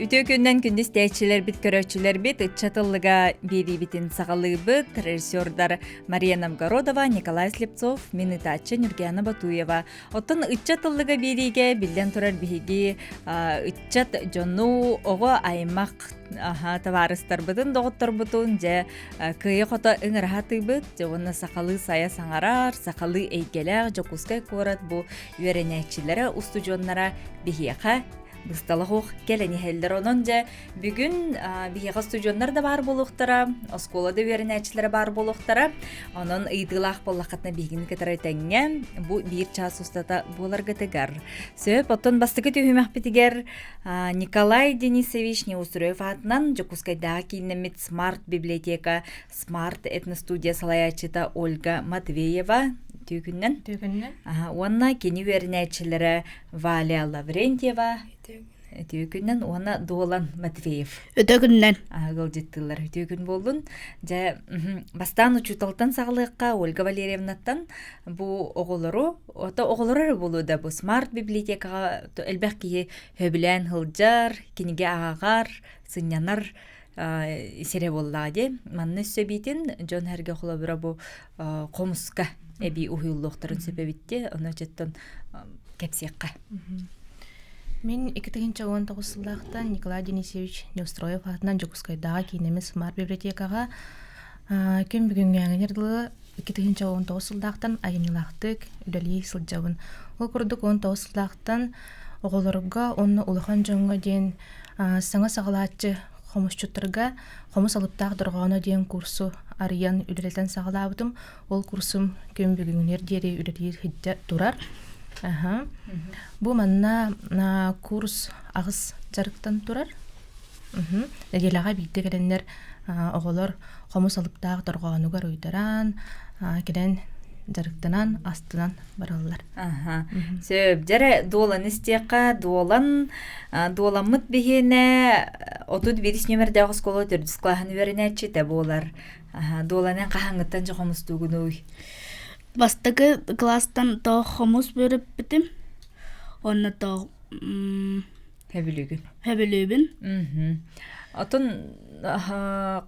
Үтүө күннэн күндү истээччилэрбит, көрөөччүлэрбит ыччат ыллыга биэриибитин саҕалыыбыт. Режиссердар Мария Новгородова, Николай Слепцов, мин ытааччы Нюргиана Батуева. Оттон ыччат ыллыга биэриигэ биллэн турар биһиги ыччат дьону, оҕо аймах табаарыстарбытын, доҕотторбутун дьэ кыайа-хото ыҥыраһатыыбыт. Дьэ уонна сахалыы сайа саҥарар, сахалыы эйгэлээх Дьокуускай куорат бу үөрэнээччилэрэ, устудьуоннара биһиэхэ быстала суох кэлэн иһэллэр. Онон дьэ бүгүн биһиэхэ устудьуоннар да баар буолуохтара, оскуола да үөрэнээччилэрэ баар буолуохтара. Онон ыйытыылаах буоллаххытына биһигини кытары тэҥҥэ бу биир чаас устата буоларгытыгар. Сөп, оттон бастакы түһүмэхпитигэр Николай Денисович Неустроев аатынан Дьокуускайдааҕы кииннэммит Смарт библиотека Смарт этностудия салайааччыта Ольга Матвеева түүкүннэн. Түүкүннэн. Уонна кини үөрэнээччилэрэ Валя Лаврентьева түүкүннэн уонна Дуолан Матвеев. Өтө күннэн. Ыалдьыттыыллар үтүө күн буоллун. Дьэ, бастаан учууталтан саҕалыахха Ольга Валерьевнаттан бу оҕолору, ото оҕолору эрэ буолуо да бу смарт библиотекаҕа элбэх киһи сөбүлээн сылдьар, кинигэ ааҕар, сынньанар сирэ буоллаҕа дии. Манна өссө эбиитин дьон-сэргэ холобура бу хомуска эбии уһуйуллуохтарын сөп эбит дии. Ону оччоттон кэпсиэххэ. Мин 2019 сыллаахтан Николай Денисевич Неустроев аатынан Дьокуускайдааҕы киинэммит Смарт библиотекаҕа күн бүгүҥҥээҥинэр дылы 2019 сыллаахтан айымньылаахтык үлэлии сылдьабын. Ол курдук 19 сыллаахтан оҕолорго уонна улахан дьоҥҥо диэн саҥа саҕалааччы хомусчуттарга хомус алыптаах дорҕооно диэн курсу арыйан үлэлэтэн саҕалаабытым. Ол курсум күн бүгүҥҥүнэр диэри үлэлиир сылдьа турар. Аха. Бу манна курс аҕыс дьарыктан турар. Нэдиэлэҕэ биирдэ кэлэннэр оҕолор хомус алыптаах дорҕоонугар уйдаран, кэлэн дьарыктанан, астынан бараллар. Аха. Сөп. Дьэрэ дуолан истиэххэ, дуолан дуоламмыт биһиэнэ 31 нүмердээх оскуола төрдүс кылааһын үөрэнээччитэ буолар. Аха, дуоланан хаһааҥҥыттан дьэ хомустуугунуй? Бастакы кылаастан тоох хомус бүрүппүтүм. Онно тоох Хөбүлүүгүн. Хөбүлүүбүн. Отон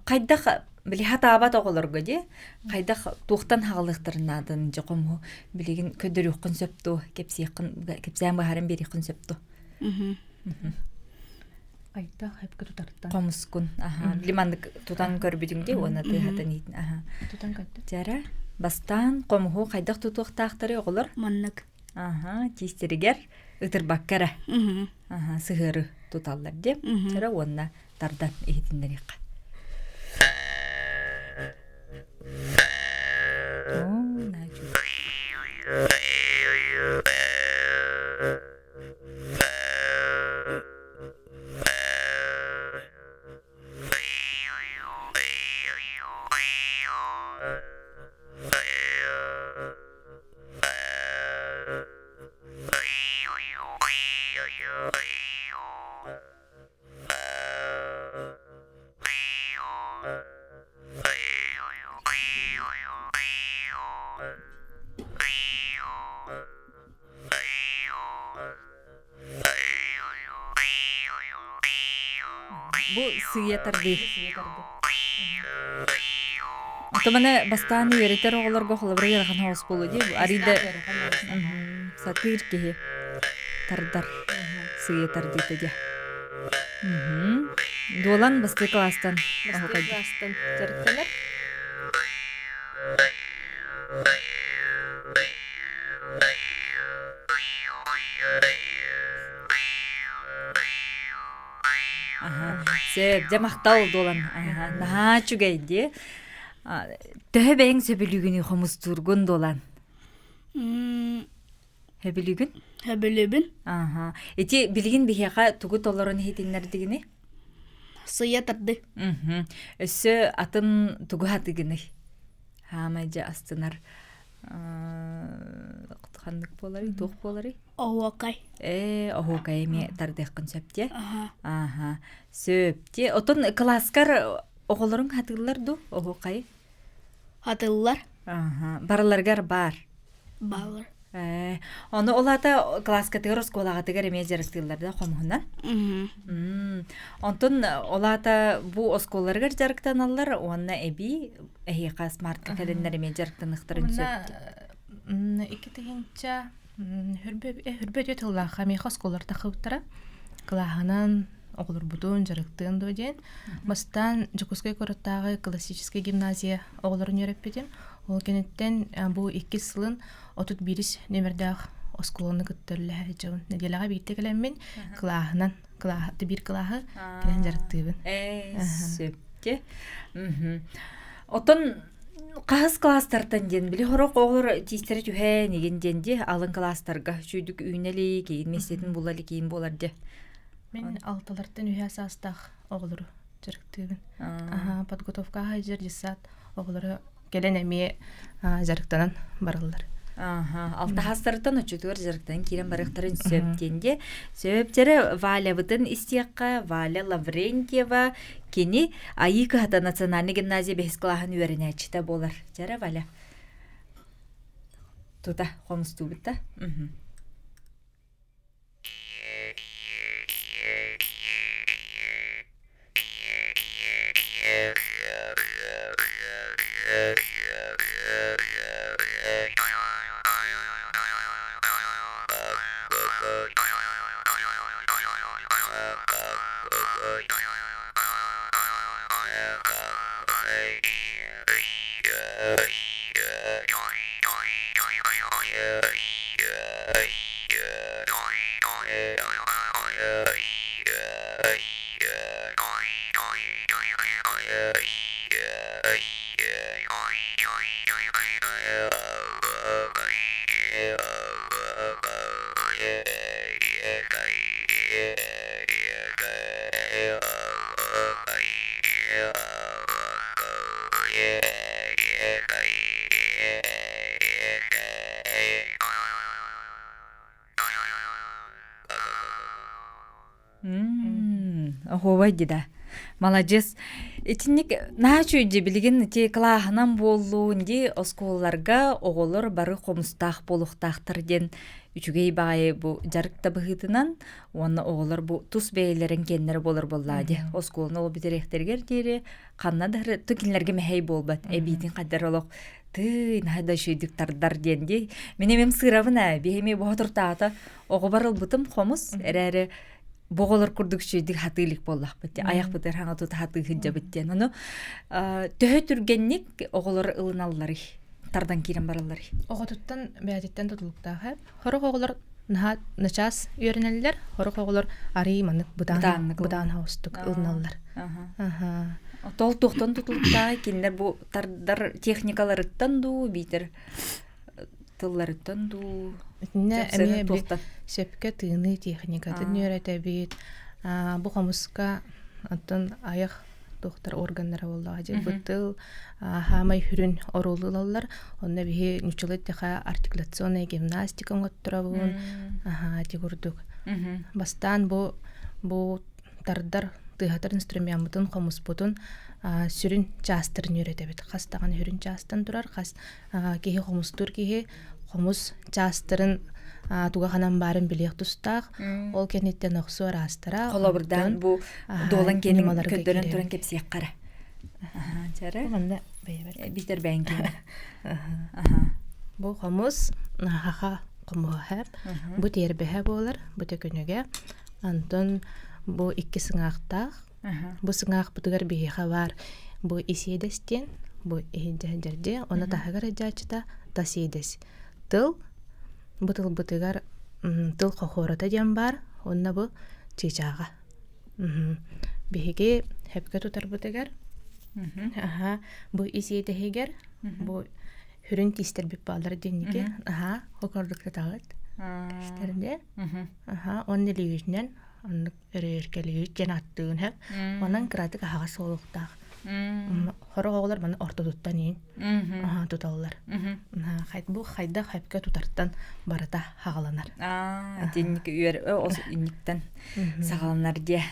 хайдах били хатаабат оҕолорго дии хайдах туохтан хаҕалыахтарын наадын дьэ хомуһу билигин көрдөрүөххүн сөп дуо кэпсиэххин кэпсээн быһааран биэриэххин сөп дуо Хайдах хэпкэ тутартан хомускун аха били маннык тутан көрбүтүҥ дии уонна тыаһатан иитин аха тутан көрдүм дьара бастаан хомуһу хайдах тутуохтаахтары оҕолор маннык Аха, тиистэригэр ытырбакка эрэ аха, сыһыары туталлар диэ. Чара уонна тардан иһитиннэриэххэ. Оо, наачу. Бу сыыйа тардыы. Отоманы бастаан үөрэтэр оҕолорго холобура ыарахан соҕус буолуо дии. Арыйда сатыыр киһи тардар сыыйа тардыыта дии. Дуолан бастакы класстан Бастакы класстан дьарыктанар. Сөп, дьэ махтал дуолан. Наһаа үчүгэй дии. Төһө бэйэҥ сөбүлүүгүнүй хомустуургун дуолан? Сөбүлүүгүн? Сөбүлүүбүн. Аха. Ити билигин биһиэхэ тугу толорон иһитиннэрдигиний? Сыйа тарды. Өссө атын тугу хатыгыный? Хаамай дьэ астынар ханнык буоларый, туох буоларый? Оһуокай. Ээ, оһуокай эмиэ тардыаххын сөп дии. Аха. Сөп дии. Отон кылааскар оҕолоруҥ хатыыллар дуу оһуокайы? Хатыыллар. Аха. Барыларыгар баар. Бааллар. Ону ол аата кылааскатыгар оскуолаҕытыгар эмиэ дьарыктыыллар да хомуһунан? Онтон ол аата бу оскуолаларыгар дьарыктаналлар уонна эбии эһиэхэ смартка кэлиннэр эмиэ дьарыктаныахтарын сөп. 2 тыһыынча хүрбэ үтүө тыллаахха миэхэ оскуолалар тахыбыттара. Кылааһынан оҕолорбутун дьарыктыан дуо диэн. Бастаан Дьокуускай куораттааҕы классическай гимназия оҕолорун үөрэппитим. Ол кэнниттэн бу иккис сылын 31 нүөмэрдээх оскуоланы кытта үлэлэһэ сылдьабын. Нэдиэлэҕэ биирдэ кэлэммин кылааһынан кылааһы биир кылааһы кэлэн дьарыктыыбын. Сөпкө. Оттон хаһыс кылаастартан диэн били хорох оҕолор тиистэрэ түһээн игин диэн ди алын кылаастарга үчүйдүк үүнэли киин миэстэтин була киин буолар дьэ. Мин алталартан үһэ саастаах оҕолору дьарыктыыбын. Аха, подготовка сылдьар детсад оҕолоро кэлэн эмиэ дьарыктанан бараллар. Аха, алтаһастарыттан оччотугар дьарыктанан киирэн барыахтарын сөп диэн дии. Сөп дьэрэ Валябытын истиэххэ, Валя Лаврентьева кини Айыы кыһата национальнай гимназия бэһис кылааһын үөрэнээччитэ буолар. Дьэрэ Валя. Тута хомустуубут да. Оһуобай дии Маладьыас. Итинник наһаа үчүгэй билигин ити кылааһынан буоллун дии оскуолаларга оҕолор бары хомустаах буолуохтаахтар диэн үчүгэй баҕайы бу дьарык да быһыытынан уонна оҕолор бу тус бэйэлэрин киэннэрэ буолар буоллаа дии. Оскуоланы ол бүтэриэхтэригэр диэри ханна да кинилэргэ мэһэй буолбат. Эбиитин хайдар олох тыый наһаа да үчүгэйдик тардар диэн дии. Мин эмиэм сыырабын ээ биһи эмиэ боотуртаата оҕобор ылбытым хомус эрээри боҕолор курдук үчүгэйдик хатыы илик буоллахпыт дии айахпытыгар хаҥа тута хатыы сылдьабыт диэн ону төһө түргэнник оҕолор ылыналларый тардан киирэн баралларый Оҕотуттан бэйэтиттэн тутулуктаах ээ. Сорох оҕолор наһаа начаас үөрэнэллэр, сорох оҕолор арыый маннык бытаан Бытааннык бытаан соҕустук ылыналлар. Аха. Тол туохтан тутулуктааҕый кинилэр бу тардар техникаларыттан дуу биитэр тылларыттан дуу Итиннэ Дьэпсэни эмиэ били туохтан сөпкө тыыныы техникатын үөрэтэбит. Бу хомуска оттон айах туохтар органнара буоллаҕа дьэ бу тыл хаамай хүрүн оруолу ылаллар. Онно биһи нуччалыы эттэхэ артикуляционная гимнастика оҥотторобун. Аһаа ити курдук. Бастаан бу бу тардар тыаһатар инструмеммытын хомуспутун сүрүн чаастарын үөрэтэбит. Хас даҕаны сүрүн чаастан турар, хас киһи хомустуур киһи хомус чаастарын туга ханан баарын билиэх тустаах. Ол кэнниттэн охсуу араастара. Холобурдаан бу дуолан киэнин көрдөрөн туран кэпсиэххэ эрэ. Чара. Манна бэйэбэр. Битер бэйэн киэнэ. Бу хомус хаха хомуһа бу тиэрбэһэ буолар, бу төкүнүгэ. Антон бу икки сыҥаахтаах. Бу сыҥаахпытыгар биһиэхэ баар бу исиэдэс диэн, бу иһирдьэ онно таһыгар ыдьааччыта тас иэдэс. Тыл, бу тылбытыгар тыл хохуората диэн баар, уонна бу чыычааҕа. Биһиги сөпкө тутарбытыгар аһа бу ис иэдэһигэр бу хүрүн тиистэрбит бааллар диэнники аһа хокордук тутаҕыт кэстэрде аһа уонна илиигитинэн оннук өрөйөркөлүүт диэн ааттыын һэ онон кыратык аһаҕас суолуктаах Сорох оҕолор маны ортотуттан иин туталлар. Бу хайдах хэпкэ тутартан барыта хаҕаланар. Итинник үөр инниктэн саҕаланар диэ.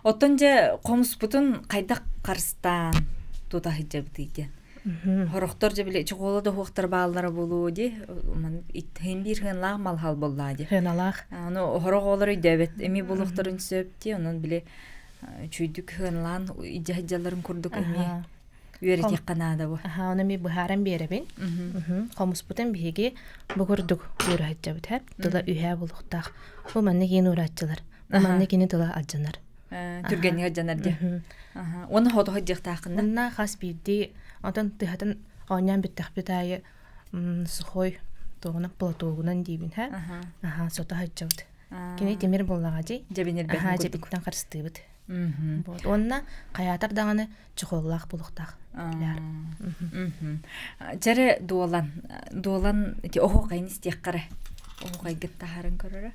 Оттон дьэ хомуспутун хайдах харыстаан тута сылдьабытый диэн. Хорохтор дьэ били чохуола да уһуохтар бааллара буолуо ди. Хин биир хыанлаах малхал буоллаа ди. Хыаналаах. Аны хорох оҕолор өйдөөбөт эми буолуохтарын сөп ди. Онон били чүйдүк хыанлаан идьаһыдьалларын курдук эмиэ үөрэтиэххэ наада бу. Аха, ону эми быһааран биэрэбин. Хомуспутун биһиги бу курдук уураһыдьабыт һэп тыла үһээ булуохтаах. Бу манна киин уурааччылар. Бу манна кини тыла алдьанар. Түргэнник алдьанар дии. Уонна хоту дьиэхтааххын да? Уонна хас биирдии онтон тыһатын оонньоон бүттэхпит аайы сухой туоҕунан платогунан диибин һэ. Аха, сото сылдьабыт. Кини тимир буоллаҕа дии. Дьэбинирбэтин Аха, дьэбиттэн харыстыыбыт. Вот. Уонна хайаатар даҕаны чехоллаах булуохтаах. Чэрэ дуолан, дуолан ити оһуохайын истиэххэрэ. Оһуохайгыт таһарын көрөрө.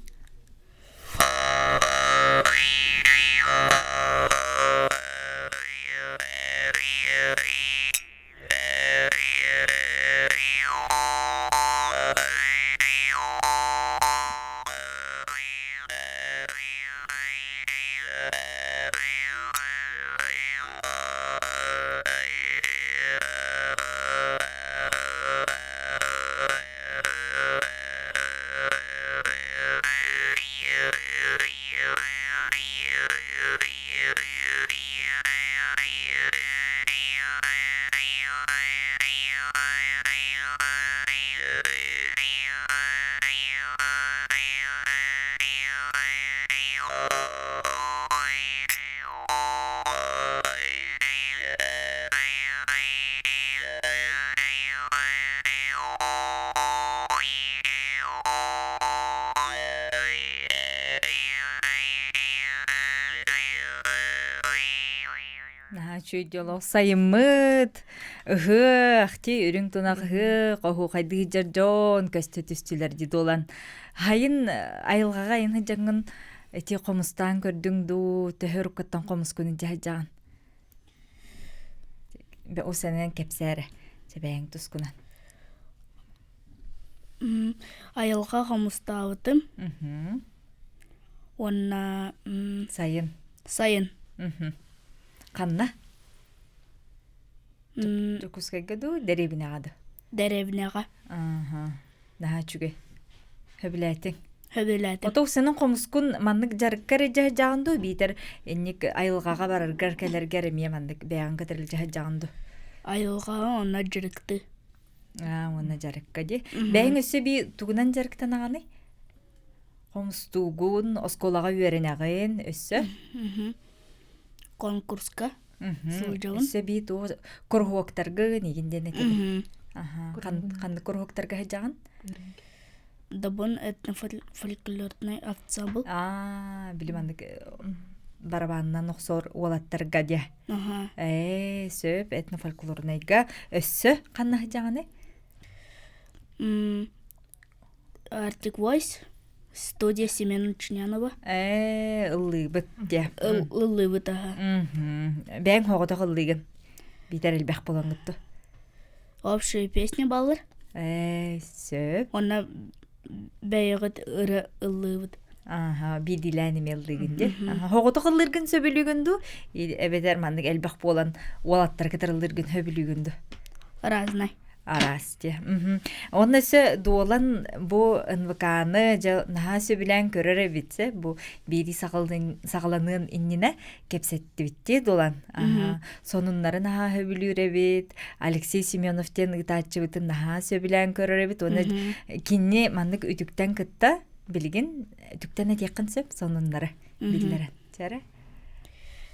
Наһаа үчүгэй дьоллоох сайыммыт, ыһыах, ти үрүҥ тунах ыһыах, оһуохайдыы сылдьар дьон көстө түстүлэр дии дуолан. Хайын айылҕаҕа айын сылдьаҥҥын ити хомустаан көрдүҥ дуу, төһө уруккуттан хомускун илдьэ сылдьаҕын? Усанан кэпсээ эрэ, чэбээҥ тускунан. Айылҕа хомустаабытым уонна Сайын. Сайын. Ханна? Дьокуускайга дуу, дэриэбинэҕэ дуу? Дэриэбинэҕэ. Наһаа үчүгэй. Сөбүлээтиҥ. Сөбүлээтим. Ото сенин хомускун маннык дьарыккар илдьэ дуу, биитэр инник айылҕаҕа бараргар кэлэргэр эмиэ маннык бэйэҕин кытары илдьэ сылдьаҕын дуу? Айылҕаҕа онно дьарыкты. Аа, уонна дьарыкка дии. Бэйэҥ өссө бии тугунан дьарыктанаҕыный? Хомустуугун, оскуолаҕа үөрэнэҕин, өссө? Конкурска сылдьабын. Өссө бии туох куруһуоктаргын игин диэн этибин. Аха, ханнык куруһуоктарга сылдьаҕын? Добун этнофольклорный ансамбл. Аа, били маннык барабанынан охсор уолаттарга диэ. Ээ, сөп, этнофольклорнайга өссө ханна сылдьаҕыный? Arctic Voice, студия Семена Чунянова. Ээ, ыллыыбыт диэ. Ыллыыбыт аха. Бэйэҥ хоҕотох ыллыыгын. Биитэр элбэх буолаҥҥыт Общая песня баллар. Ээ, сөп. Онно бэйэҕит ыры ыллыыбыт. Аха, биирдиилээн эмиэ ыллыыгын дии. Хоҕотох ыллыыргын сөбүлүүгүн дуу? Эбэтэр маннык элбэх буолан уолаттары кытары ыллыыргын сөбүлүүгүн дуу? Разный. Араас дии. Онно өссө дуолан бу НВК-ны дьэ наһаа сөбүлээн көрөр эбит бу биирии саҕаланыан иннинэ кэпсэттибиттии дуолан. Сонуннары наһаа сөбүлүүр эбит. Алексей Семенов диэн ыытааччыбытын наһаа сөбүлээн көрөр эбит. Уонна кинини маннык үтүктэн кытта билигин үтүктэн этиэххин сөп сонуннары биллэрэн. Чэрэ.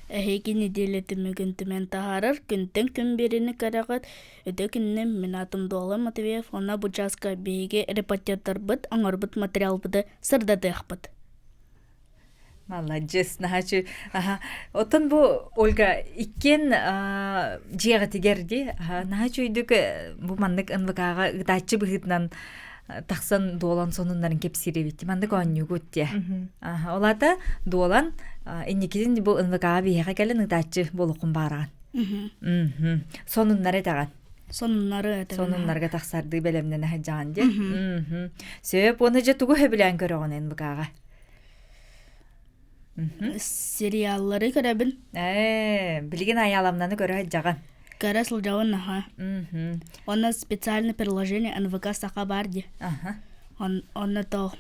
Эһиги нэдиэлэ түмүгүн түмэн таһаарар күнтэн күн биэриини көрөҕүт. Өтө күнүнэн мин аатым Дуола Матвеев уонна бу чааска биһиги репортердарбыт оҥорбут материалбыты сырдатыахпыт. Маладьыас, наһаа Аха. Оттон бу Ольга иккиэн дьиэҕитигэр дии наһаа үчүгэйдик бу маннык НВК-ҕа ыытааччы быһыытынан тахсан дуолан сонуннарын кэпсиир эбит. Маннык оонньуугут диэ. Ол аата дуолан инникитин бу НВК-ҕа биһиэхэ кэлэн ыытааччы буолуоххун баараҕын. Сонуннары этэҕин. Сонуннары этэҕин. Сонуннарга тахсардыы бэлэмнэнэ сылдьаҕын дии. Сөп, уонна дьэ тугу сөбүлээн көрөҕүн НВК-ҕа? Сериаллары көрөбүн. Ээ, билигин айааламнаны көрө сылдьаҕын. Көрө сылдьабын аха. Онно специальное приложение НВК Саха баар дии. Онно то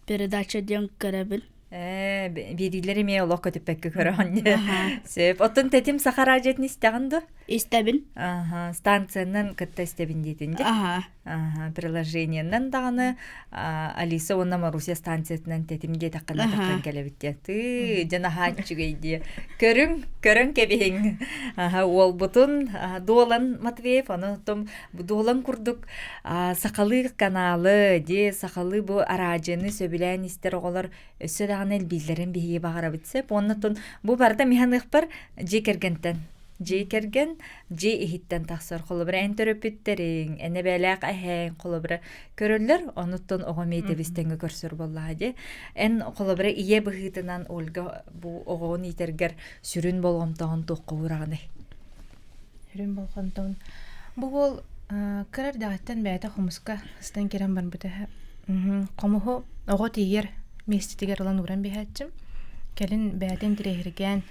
передача диэн көрөбүн. Ээ, биэриилэр эмиэ олох көтүппэккэ көрөҕүн дии. Сөп. Оттон тэтим саха радиотын истэҕин дуо? Истэбин. Аха, станциянан кытта истэбин диэтин дии. Аха. Аха, приложениенан даҕаны Алиса уонна Маруся станциятынан тэтим диэтэххинэ таххан кэлэбит диэн. Тыы, дьэ наһаа үчүгэй дии. Көрүҥ, көрөн кэбиһиҥ. Аха, уолбутун Дуолан Матвеев, ону том Дуолан курдук сахалыы каналы, дии сахалыы бу араадьыйаны сөбүлээн истэр оҕолор өссө даҕаны элбииллэрин биһиги баҕарабыт сөп. Уонна бу барыта миһаныахпар дьиэ кэргэнтэн Дьиэ кэргэн дьиэ иһиттэн тахсар. Холобура, эн төрөппүттэриҥ, эн эбээлээх эһээҥ холобура көрөллөр, онуттан оҕо эмиэ тэбис-тэҥҥэ көрсөр буоллаҕа дии. Эн холобура ийэ быһыытынан Ольга бу оҕоҕун иитэргэр сүрүн болҕомтоҕун туохха уураҕыный? Сүрүн болҕомтобун бу уол кыра эрдэҕиттэн бэйэтэ хомуска сыстан киирэн барбыта. Хомуһу оҕо тиийэр миэстэтигэр ылан ууран биһээччим. Кэлин бэйэтэ интэриэһиргээн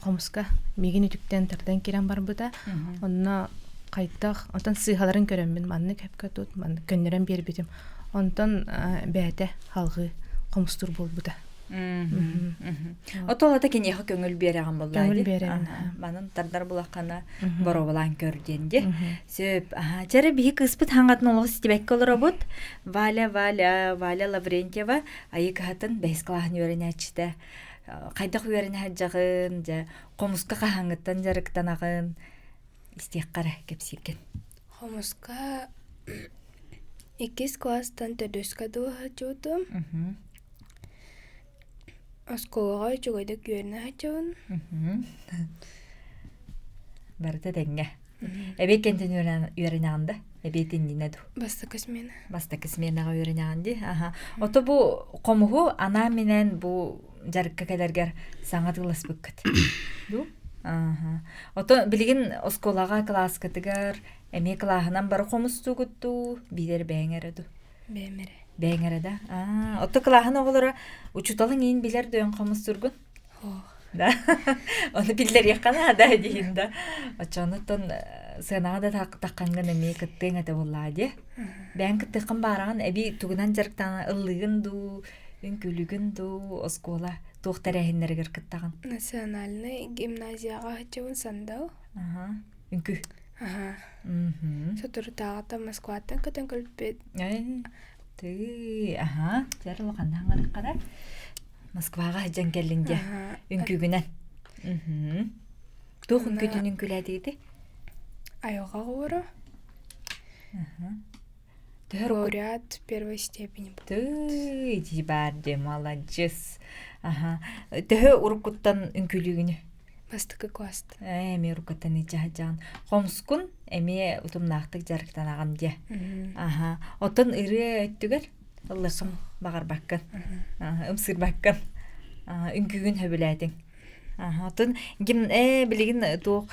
хомуска миигин үтүктэн тардан киирэн барбыта. Онно хайдах онтон сыыһаларын көрөммүн маннык сөпкө тут маннык көннөрөн биэрбитим. Онтон бэйэтэ халҕыы хомустуур буолбута. Отол ата киниэхэ көҥүл биэрэҕин буоллаа Көҥүл биэрэбин. Манан тардар булаххана боруобалаан көр диэн дии. Сөп. Чэрэ биһи кыыспыт хаҥатын олох истибэккэ олоробут. Валя, Валя, Валя Лаврентьева айыы кыһатын бэһис кылааһын үөрэнээччитэ. Хайдах үөрэнэ сылдьаҕын, дьэ, хомуска хаһааҥҥыттан дьарыктанаҕын истиэххэ эрэ кэпсииргин. Хомуска иккис кылаастан төрдүскэ дылы сылдьыбытым. Оскуолаҕа үчүгэйдик үөрэнэ сылдьабын. Барыта тэҥҥэ. Эбиэт кэнтэн үөрэнэҕин да? Эбиэт иннинэ дуу? Бастакы смена. Бастакы сменаҕа үөрэнэҕин дии. Аха. Ото бу хомуһу анаан-минээн бу дьарыкка кэлэргэр саҥа тылласпыккыт. Дуу? Аха. Ото билигин оскуолаҕа кылааскытыгар эмиэ кылааһынан бары хомустуугут дуу, биирэр бэйэҥ эрэ дуу? Бэйэм эрэ. Бэйэҥ эрэ да? Аа, ото кылааһын оҕолоро учууталыҥ иин билэр дөйөн хомустуургун? Да. Ону биллэриэххэ наада диин да. Оччоонуттан сыанаҕа да таххаҥҥын эмиэ кыттыаҥ этэ буоллаа дии. Бэйэҥ кыттыаххын баараҕын эбии тугунан дьарыктана ыллыгын дуу, үҥкүүлүгүн дуу, оскуола туох тэрээһиннэригэр кыттаҕын? Национальнай гимназияҕа сылдьабын Сандал. Аха. Үҥкүү. Аха. Соторутааҕыта Москваттан көтөн кэлбит. Тыы, аха. Дьэр улаханнаах ырыккара. Москваҕа сылдьан кэллиҥ дии. Үҥкүүгүнэн. Туох үҥкүүтүн үҥкүүлээтигитий? Айылҕа оҕолоро. Төһө Лауреат первой степени. Тыы, ити баар дии, маладьыс. Аха. Төһө уруккуттан үҥкүүлүүгүнүй? Бастакы класста. Ээ, эмиэ уруккуттан илдьэ сылдьаҕын. Хомускун эмиэ утумнаахтык дьарыктанаҕын дии. Аха. Оттон ырыа өттүгэр? Ыллыаххын баҕарбаккын, ымсыырбаккын, үҥкүүгүн сөбүлээтиҥ. Оттон гим ээ билигин туох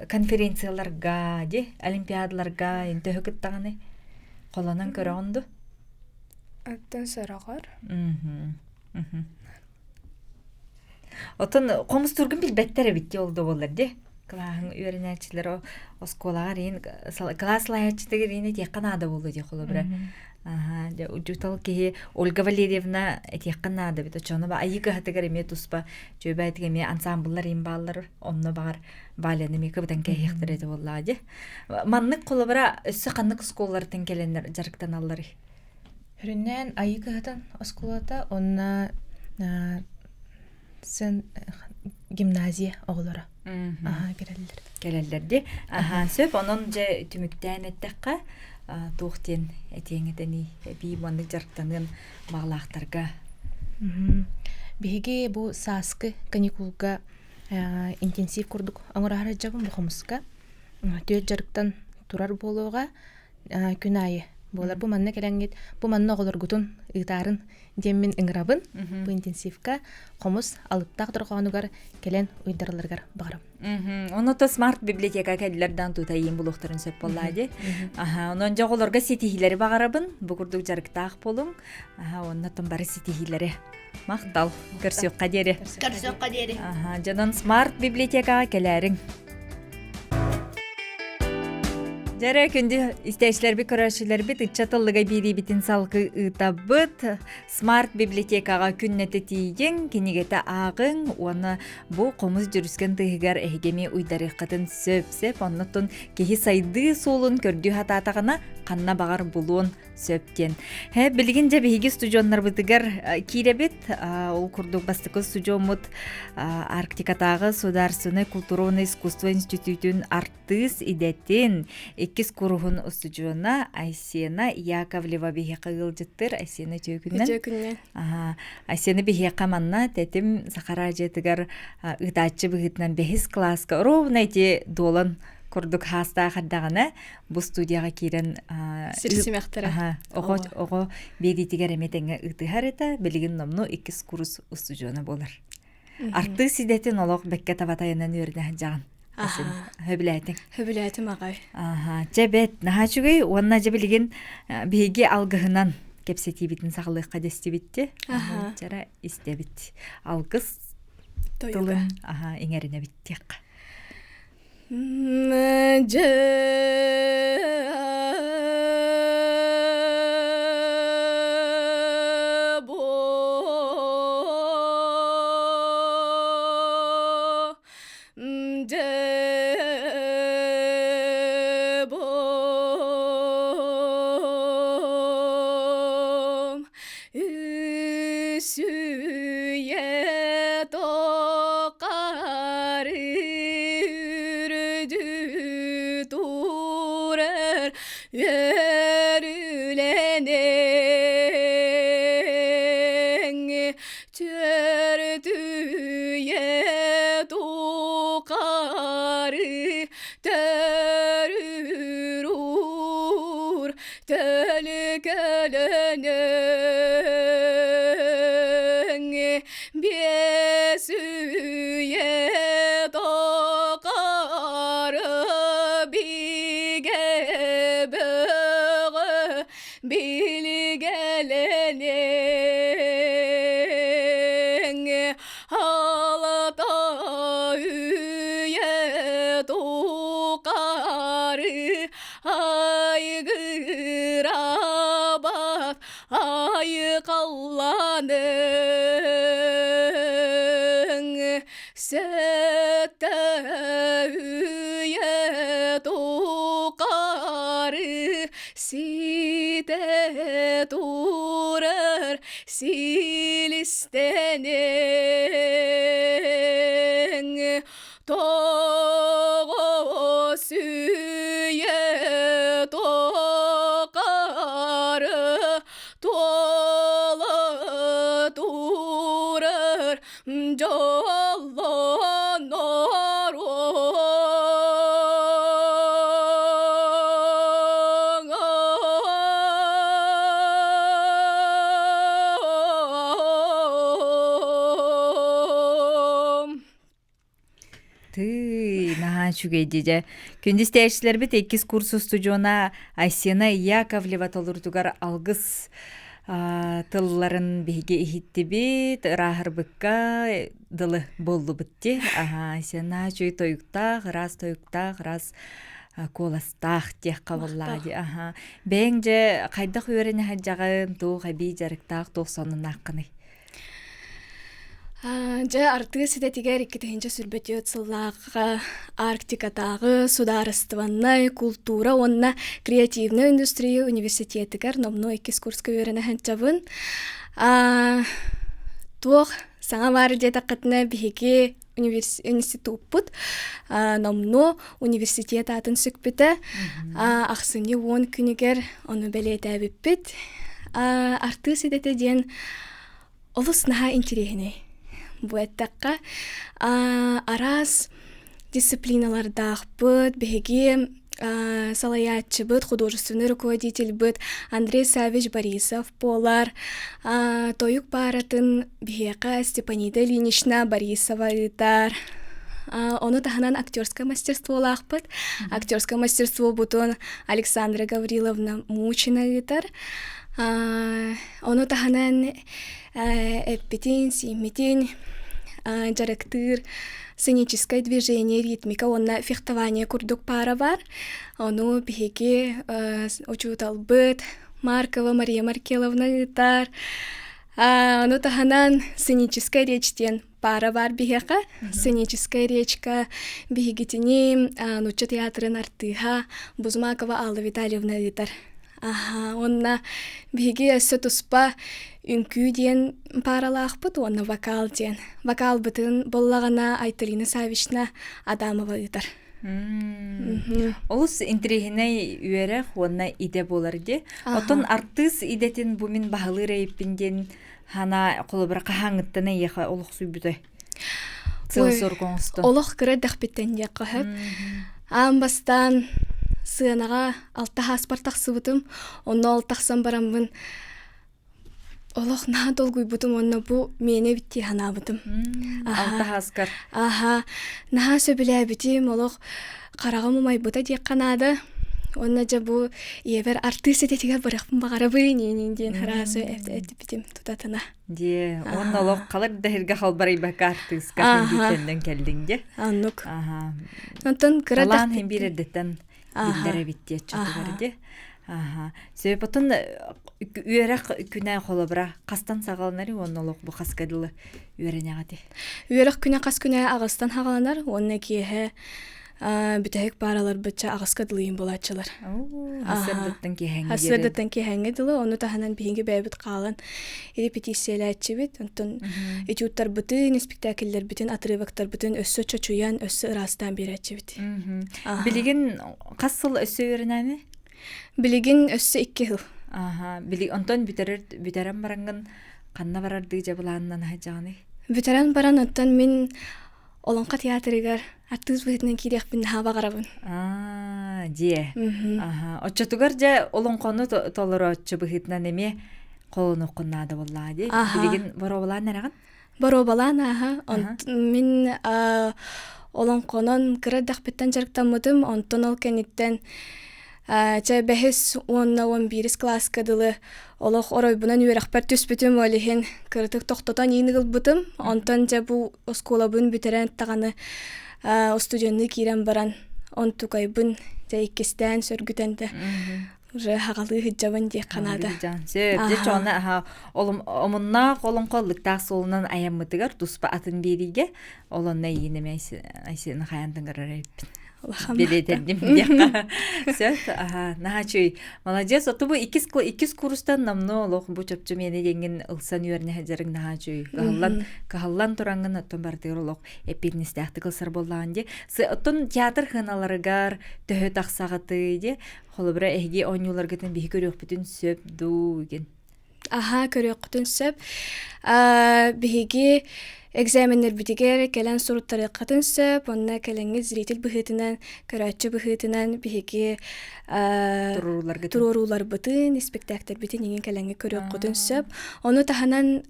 конференцияларга, дии, олимпиадаларга төһө кыттаҕыный? Холонон көрөҕүн дуу? Оттон сороҕор. Оттон хомустуургун билбэттэр эбит дии ол да буоллар дии. Кылааһыҥ үөрэнээччилэр оскуолаҕа иин кылаас салайааччытыгар иин этиэххэ наада буолуо дии холобура. Аха, дьэ учуутал киһи Ольга Валерьевна этиэххэ наада эбит. Оччоҕуна ба айыы кыһатыгар эмиэ туспа чүөбээтиг эмиэ ансамбллар иин бааллар. Онно баҕар Валяны эмиэ кыбытан кээһиэхтэрэ этэ буоллаҕа дии. Маннык холобура өссө ханнык оскуолалартан кэлэннэр дьарыктаналларый? Сүрүннээн Айыы кыһатын оскуолата уонна сын гимназия оҕолоро аһаа кэлэллэр. Кэлэллэр дии. Аһаа сөп. Онон дьэ түмүктээн эттэххэ туох диэн этиэҥ этэний эбии маннык дьарыктаныан баҕалаахтарга. Биһиги бу сааскы каникулга интенсив курдук оҥоро сылдьабын бу хомуска. Түөрт дьарыктан турар буолуоҕа. Күн аайы буолар. Бу манна кэлэҥҥит, бу манна оҕолоргутун ыытаарын диэммин ыҥырабын. Бу интенсивка хомус алыптаах дорҕоонугар кэлэн уйдаралларыгар баҕарабын. Ону то смарт библиотека кэллэр дан тута иин булуохтарын сөп буоллаа дии. Аха, онон дьэ оҕолорго ситиһиилэри баҕарабын. Бу курдук дьарыктаах буолуҥ. Аха, онно тон бары ситиһиилэри. Махтал. Көрсүөххэ диэри. Көрсүөххэ диэри. Аха, дьонон смарт библиотекаҕа кэлээриҥ. Дьэрэ күндү истээччилэрбит, көрөөччүлэрбит ыччат ыллыга биэриибитин салгыы ыытабыт. Смарт библиотекаҕа күннэтэ тиийиҥ, кинигэтэ ааҕыҥ уонна бу хомус дьүрүскэн тыаһыгар эһиги эмиэ уйдарыаххытын сөп-сөп. Оннуттан киһи сайдыы суолун көрдүү сатаатаҕына ханна баҕар булуон сөп диэн. Һэ, билигин дьэ биһиги студионнарбытыгар киирэбит. Ол курдук бастакы студиоммут Арктикатааҕы Сударственное культурное искусство институтун артыыс идэтин иккис куруһун устудьуона Айсена Яковлева биһиэхэ ыалдьыттыр. Айсена үтүө күнүнэн. Үтүө күнүнэн. Айсена биһиэхэ манна Тэтим Саха араадьыйатыгар ыытааччы быһыытынан бэһис кылааска ровно ити дуолан курдук хаастаах эрдэҕинэ бу студияҕа киирэн сир симэхтэрэ оҕо оҕо биэриитигэр эмиэ тэҥҥэ ыытыһар этэ билигин номнуо иккис курус устудьуона буолар артыыс идэтин олох бэккэ табатайынан үөрэнэ сылдьаҕын Хөбүлээтиҥ. Хөбүлээтим аҕай. Аха, дьэ бэт, наһаа үчүгэй. Уонна дьэ билигин биһиги алгыһынан кэпсэтиибитин саҕалыахха дэстибитти. Аха. Чара истэбит. Алгыс тылын аха иҥэринэбит диэххэ. Дьэ Үсүйэ тоқары үрдү турар өрүлэнең Төрдүйэ тухары төрүр уур төлкөлөнөң биэс үйэ тухары бигэ бөҕө билгэлэнең алата үйэ тухары айгырабат айқалланың Сэттэ үйэ тухары ситэ турар силистэнеҥ тоҕо сүүйэ тухары туола турар Тыый, наһаа үчүгэй дии Күндү истээччилэрбит иккис курс устудьуона Айсена Яковлева толорутугар алгыс тылларын биһиги иһиттибит, ырааһырбыкка дылы буоллубут дии. Айсена үчүгэй тойуктаах, ыраас тойуктаах, ыраас куоластаах диэххэ буоллаҕа дии. Аха. Бэйэҥ дьэ хайдах үөрэнэ сылдьаҕын, туох эбии дьарыктаах, туох сонуннааххыный? Дьэ, артыыс идэтигэр 2024 сыллаахха Арктикатааҕы судаарыстыбаннай култуура уонна креативнай индустрия университетыгар номнуо иккис курска үөрэнэ сылдьабын. Туох саҥа баар диэтэххитинэ, биһиги институппут номнуо университет аатын сүкпүтэ. Ахсынньы 10 күнүгэр ону бэлиэтээбиппит. Артыыс идэтэ диэн олус наһаа интириэһинэй. Бу эттэххэ, араас дисциплиналардаахпыт, биһиги салайааччыбыт, художественный руководительбыт Андрей Саввич Борисов буолар. Тойук пааратын биһиэхэ Степанида Ильинична Борисова ыытар. Ону таһынан актерское мастерстволаахпыт. Актерское мастерствобутун Александра Гавриловна Мучина ыытар. Ону таһынан эппитин, сииммитин, дьарыктыыр сценическое движение, ритмика уонна фехтование курдук паара бар. Ону биһиги учууталбыт Маркова Мария Маркеловна ыытар. Ону таһынан сценическая речь диэн паара бар биһиэхэ. Сценическая речка биһигитини нуучча театрын артыыһа Бузмакова Алла Витальевна ыытар. Аха, уонна биһиги өссө туспа үҥкүү диэн пааралаахпыт уонна вокал диэн. Вокалбытын буоллаҕына Айталина Савична Адамова ыытар. Олус интэриэһинэй үөрэх уонна идэ буолар дии. Оттон артыыс идэтин бу мин баһылыыр эйиппин диэн хана холобура хаһааҥҥыттан эйиэхэ олохсуйбутай? Сыл-сорк оҥостон. Олох кыра эрдэхпиттэн диэххэ сөп. Аан бастаан сыанаҕа алта хааспар тахсыбытым. Онно ол тахсан бараммын олох наһаа долгуйбутум уонна бу миэнэ эбит дии санаабытым. Алта хааскар. Аха, наһаа сөбүлээбитим, олох хараҕым умайбыта диэххэ наада. Уонна дьэ бу ийэбэр артыыс идэтигэр барыахпын баҕарабын иинин диэн араас эппитим тутатына. Дьиэ, уонна олох халыр да сиргэ халбарыйбакка артыыска бииртэннэн кэллиҥ дьэ. Оннук. Аха. Онтон кыра Талаан иһин биир эрдэттэн биллэр эбит диэччи дьэ. Аха. Сөпотун үөрэх күнэ холобура хастан саҕаланар уонна олох бу хаска дылы үөрэнэҕити? Үөрэх күнэ хас күнэ аҕыстан хаҕаланар уонна киэһэ бүтэһик паараларбытча аҕыска дылыйын буолааччылар. Сарсыардаттан киэһэҥҥэ Сарсыардаттан киэһэҥҥэ дылы, ону таһынан биһиги бэйэбит хаалан репетициялээччибит, онтон этюдтарбытын, испиктээкиллэрбитин, отрывоктарбытын өссө чочуйан, өссө ыраастаан биэрээччибит. Билигин хас сыл өссө үөрэнээни? Билигин өссө 2 сыл. Аха, били онтон бүтэрэр бүтэрэн бараҥҥын ханна барардыы дьабылааннан сылдьаҕыный? Бүтэрэн баран оттон мин Олоҥхо театрыгар артыыс быһыытынан киириэхпин наһаа баҕарабын. Аа, дьиэ. Аха. Оччотугар дьэ олоҥхону толорооччу быһыытынан эмиэ холонуоххун наада буоллаҕа дии. Билигин боруобалаан эрэҕин? Боруобалаан ааһа. Мин олоҥхонон кыра эрдэхпиттэн дьарыктаммытым. Онтон ол кэнниттэн чэ бэһис уонна 11-ис кылааска дылы олох оройбунан үөрэхпэр түспүтүм ол иһин кыратык тохтотон иин ылбытым. Онтон дьэ бу оскуолабын бүтэрэн даҕаны устудьуоннуу киирэн баран онтукайбын дьэ иккистээн сөргүтэн да уже хаҕалыы сылдьабын диэххэ наада. Сөп. Дьэ чоҕуна аха омуннаах олоҥхо ыллыктаах суолунан айаммытыгар туспа атын биэриигэ ол онно эйиин эмэ Айсена хайаан тыҥырар эбиппин. Билетэрдим диэххэ. Сөп. Аха, наһаа үчүгэй. Молодец. Оту бу иккис курстан номнуо олох бу чопчу миэнэ диэҥҥин ылсан үөрэнэ сылдьарыҥ наһаа үчүгэй. Кыһаллан кыһаллан тураҥҥын оттон барытыгар олох эппиэтинэстээхтик ылсар буоллаҕын дии. Оттон театр хыаналарыгар төһө тахсаҕытый дии? Холобура, эһиги оонньууларгытын биһи көрүөхпүтүн сөп дуу диэн. Аһаа, көрүөххүтүн сөп. Биһиги экзаменнэрбитигэр кэлэн суруттарыаххытын сөп, онно кэлэҥҥит зритель быһыытынан, көрөөччү быһыытынан биһиги туруорууларбытын, испэктээктэрбитин иҥин кэлэҥҥит көрүөххүтүн сөп. Ону таһынан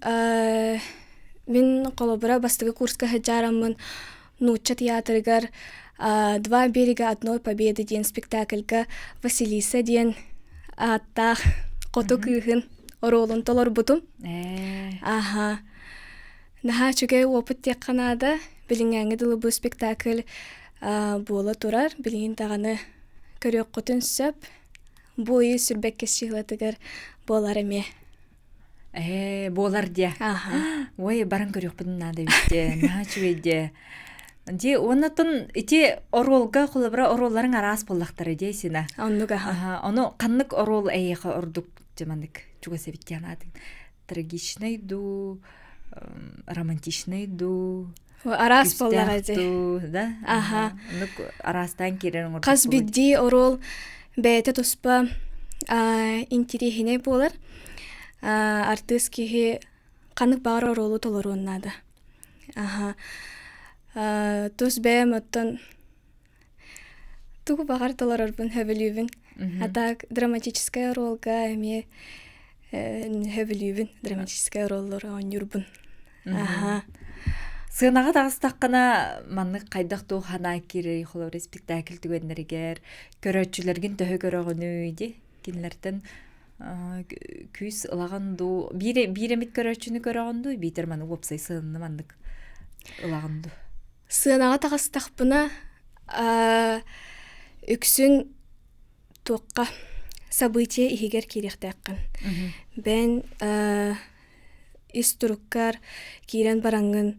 мин холобура бастакы курска сылдьаараммын нуучча театрыгар «Два берега одной победы» диэн спектакльга Василиса диэн ааттаах хоту кыыһын оруолун толорбутум. Аха. Наһаа үчүгэй опыт диэххэ наада. Билиҥҥээҥҥи дылы бу спектакль буола турар. Билигин даҕаны көрүөххүтүн сөп. Бу ый сүрбэккэ сыылатыгар буолар эмиэ. Ээ, буолар диэ. Ой, баран көрүөхпүтүн наада эбит дии. Наһаа үчүгэй дии. Дии, уоннаттан ити оруолга холобура оруолларыҥ араас буоллахтара дии сина. Оннук аха. Ону ханнык оруол эйиэхэ ордук дьаманнык чугас эбит диэн аатыҥ? Трагичный дуу, романтичный дуу? Араас буоллаҕа дии. Дуу, да? Аха. Оннук араастаан киирэн оҥордук Хас биирдии оруол бэйэтэ туспа интириэһинэй буолар. Артыыс киһи ханнык баҕар оруолу толоруон наада. Аха. Тус бэйэм оттон тугу баҕар толорорбун сөбүлүүбүн. А так драматическай оруолга эмиэ сөбүлүүбүн драматическай оруоллары оонньуурбун. Аха. Сыанаҕа таҕыстаххына маннык хайдах туох санаа киирэрий холобура спектакль түгэннэригэр көрөөччүлэргин төһө көрөҕүнүй дии кинилэртэн күүс ылаҕын дуу биир эмит көрөөччүнү көрөҕүн дуу биитэр маны уопсай сыананы маннык ылаҕын дуу? Сыанаҕа таҕыстахпына, үксүн туохха событие иһигэр киириэхтээххин. Бэйэн ис туруккар киирэн бараҥҥын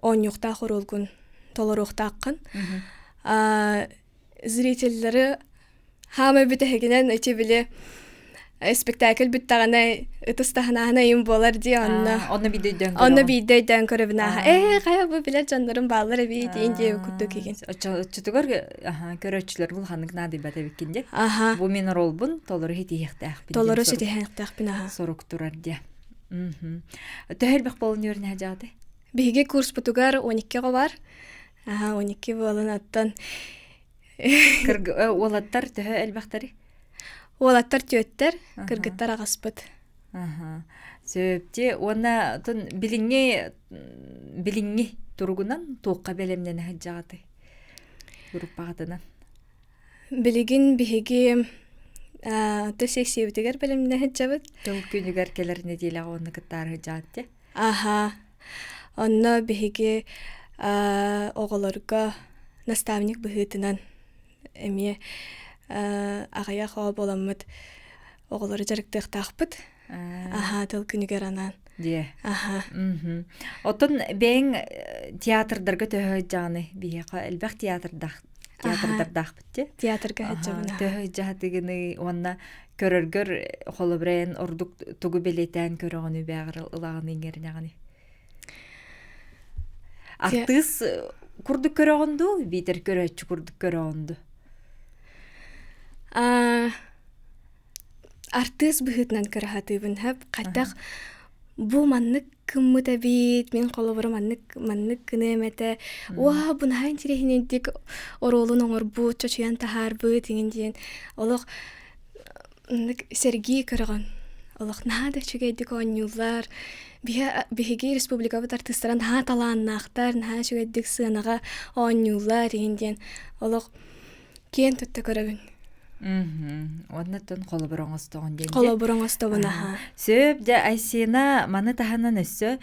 оонньуохтаах оруолгун толоруохтааххын. Зрителлэри Хаамай бүтэһигинэн ити били спектакль бүттэҕинэ ытыс таһынааһына ыйым буолар дии онно Онно биирдэ өйдөөн онно көрөҕүн. биирдэ өйдөөн көрөбүн ааһа ээ хайа бу билэр дьоннорум бааллар эбит иин диэбит курдук игин Оччотугар көрөөччүлэр улаханнык наадыйбат эбиккин дии. Аха Бу мин оруолбун толору ситиһиэхтээхпин диэн толору сорук ситиһиэхтээхпин аха сорук турар диэ. Төһө элбэх буолан үөрэнэ дьааты? Биһиги курспутугар 12 оҕо бар. Аха 12 буолан оттон Уолаттар төһө элбэхтэрий? Уолаттар түөттэр, кыргыттар аҕаспыт. Сөп уонна отон билиҥҥи билиҥҥи туругунан туохха бэлэмнэнэ сылдьаҕытый? Группаҕытынан. Билигин биһиги то сессиябытыгар бэлэмнэнэ сылдьабыт. Тыл күнүгэр кэлэр нэдиэлэҕэ уонна кыттаары сылдьаҕыт дии? Аха. Онно биһиги оҕолорго наставник быһыытынан эмиэ аҕыйах оҕо буоламмыт оҕолору дьарыктыахтаахпыт. Аха, тыл күнүгэр анаан. Дьиэ. Аха. Оттон бэйэҥ театрдарга төһө сылдьаҕыный? Биһиэхэ элбэх театрдаах театрдардаахпыт дии. Театрга сылдьабын. Төһө сылдьаһатыгыный уонна көрөргөр холобура эн ордук тугу бэлиэтээн көрөҕүнүй бээҕэр ылаҕын иҥэринэҕиний? Артыыс курдук көрөҕүн дуу, биитэр көрөөччү курдук көрөҕүн дуу? Артыыс быһыытынан көрө сатыыбын сөп. Хайдах бу маннык гыммыт эбит, мин холобура маннык маннык гыныам этэ, уа бу наһаа интириэһинэйдик оруолун оҥорбут, чочуйан таһаарбыт иҥин диэн олох Оннук сэргии көрөҕүн. Олох наһаа да үчүгэйдик оонньууллар. Биһиги республикабыт артыыстара наһаа талааннаахтар, наһаа үчүгэйдик сыанаҕа оонньууллар иһин диэн олох киэн тутта көрөбүн. Уонна тон холобур оҥостоҕун диэн. Холобур оҥостобун аһаа. Сөп дьэ Айсена маны таһынан өссө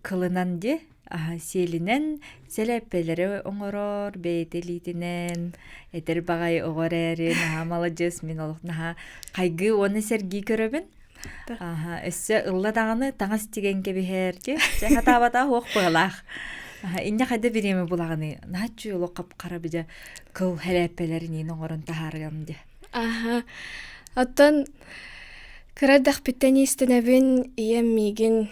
кылынан дии Сиэлинэн сэлээппэлэри оҥорор, бэйэтэ илиитинэн, этэр баҕайы оҕо эрээри наһаа маладьыас, мин олох наһаа хайгыы уонна сэргии көрөбүн. Аха, өссө ылла даҕаны таҥас тигэн кэбиһэр, чэ, хатаабатаа уох быалаах. Инньэ хайда бириэмэ булаҕыный? Наһаа үчүгэй олох хап-хара быдьа кыл сэлээппэлэрин оҥорон таһаарыам дии. Аха. Оттон кыра эрдэхпиттэн иистэнэбин, ийэм миигин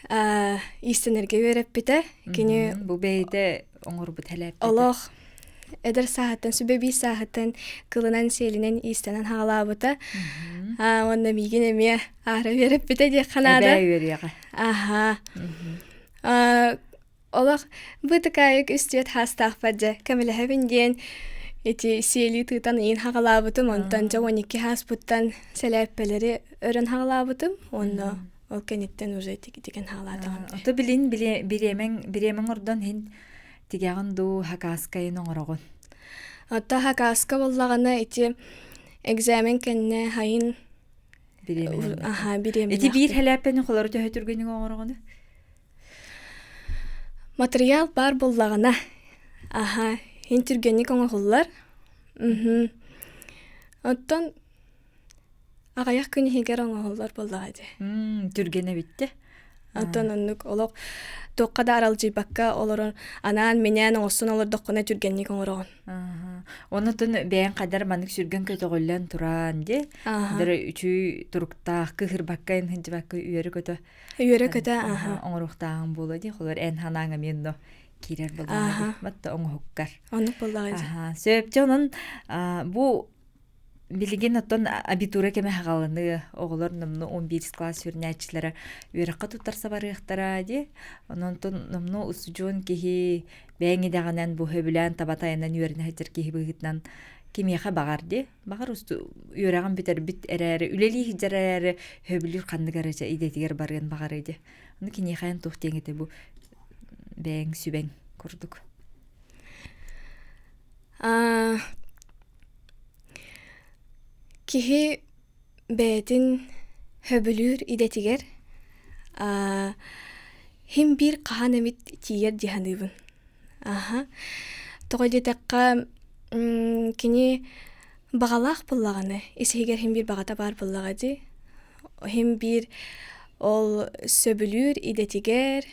иистэнэргэ үөрэппитэ. Кини Бу бэйэтэ оҥорбут сэлээппэтэ. Олох эдэр сааһыттан, сүбэ биир сааһыттан кылынан-сиэлинэн иистэнэн хаалаабыта. Уонна миигин эмиэ аара үөрэппитэ диэххэ наада. Эбээ үөрүйэҕэ. Аха. Олох бытыкаайык үстүөт хаастаахпар дьэ көмөлөһөбүн диэн ити сиэлии тыытан ыйын хаҕалаабытым, онтон дьэ 12 ааспыттан сэлээппэлэри өрөн хаҕалаабытым уонна ол кэнниттэн уже тигэн хаҕалаатаҕым. Ото билин бириэмэҥ бириэмэҥ ордон иһин тигэҕин дуу хакааскайын оҥороҕун? Ото хакааска буоллаҕына ити экзамен кэннэ хайын бириэмэнэн. Аха бириэмэлээх. Ити биир сэлээппэни холору төһө түргэнник оҥороҕуну? Матырыйаал баар буоллаҕына, аһа, иһин түргэнник оҥоһуллар. Мм. Оттон аҕыйах күн иһигэр оҥоһуллар буоллаҕа дии. Түргэн эбит дии. Оттон оннук олох туохха да аралдьыйбакка олорон анаан-минээн оҥостон олордоххуна түргэнник оҥороҕун. Оннотон бэйэҥ хайдар маннык сүргэн көтөҕүллэн туран дии, дары үчүй туруктаах кыһырбакка ынһынчыбакка үөрэ-көтө Үөрэ-көтө, аха. Оҥоруохтааҕым буолуо дии, холор эн санааҥ эмиэ онно киирэр буоллаҕына дии, батта оҥоһуккар. Оннук буоллаҕа дии. Аха, сөп. Дьэ онон бу билигин оттон абитура кэмэ хаҕаланыы, оҕолор номнуо 11 класс сүрүнээччилэрэ үөрэххэ туттарса барыахтара дии. Онон номнуо устудьуон киһи бэйэҥ идэҕинэн бу сөбүлээн таба тайанан үөрэнэ сылдьар киһи быһыытынан кимиэхэ баҕар дии. Баҕар үөрэҕин бүтэрбит эрээри, үлэлии сылдьар эрээри, сөбүлүүр ханнык эрэ идэтигэр барыан баҕарыа дии. Ону киниэхэ эн туох диэҥ этэ бу бэйэҥ сүбэҥ курдук? Киһи бэйэтин сөбүлүүр идэтигэр. Хим биир хаһан эмит тиийэр дии саныыбын. Аха. Тоҕо диэтэххэ, кини баҕалаах буоллаҕына, ис-иһигэр хим биир баҕата баар буоллаҕа дии. Хим биир ол сөбүлүүр идэтигэр,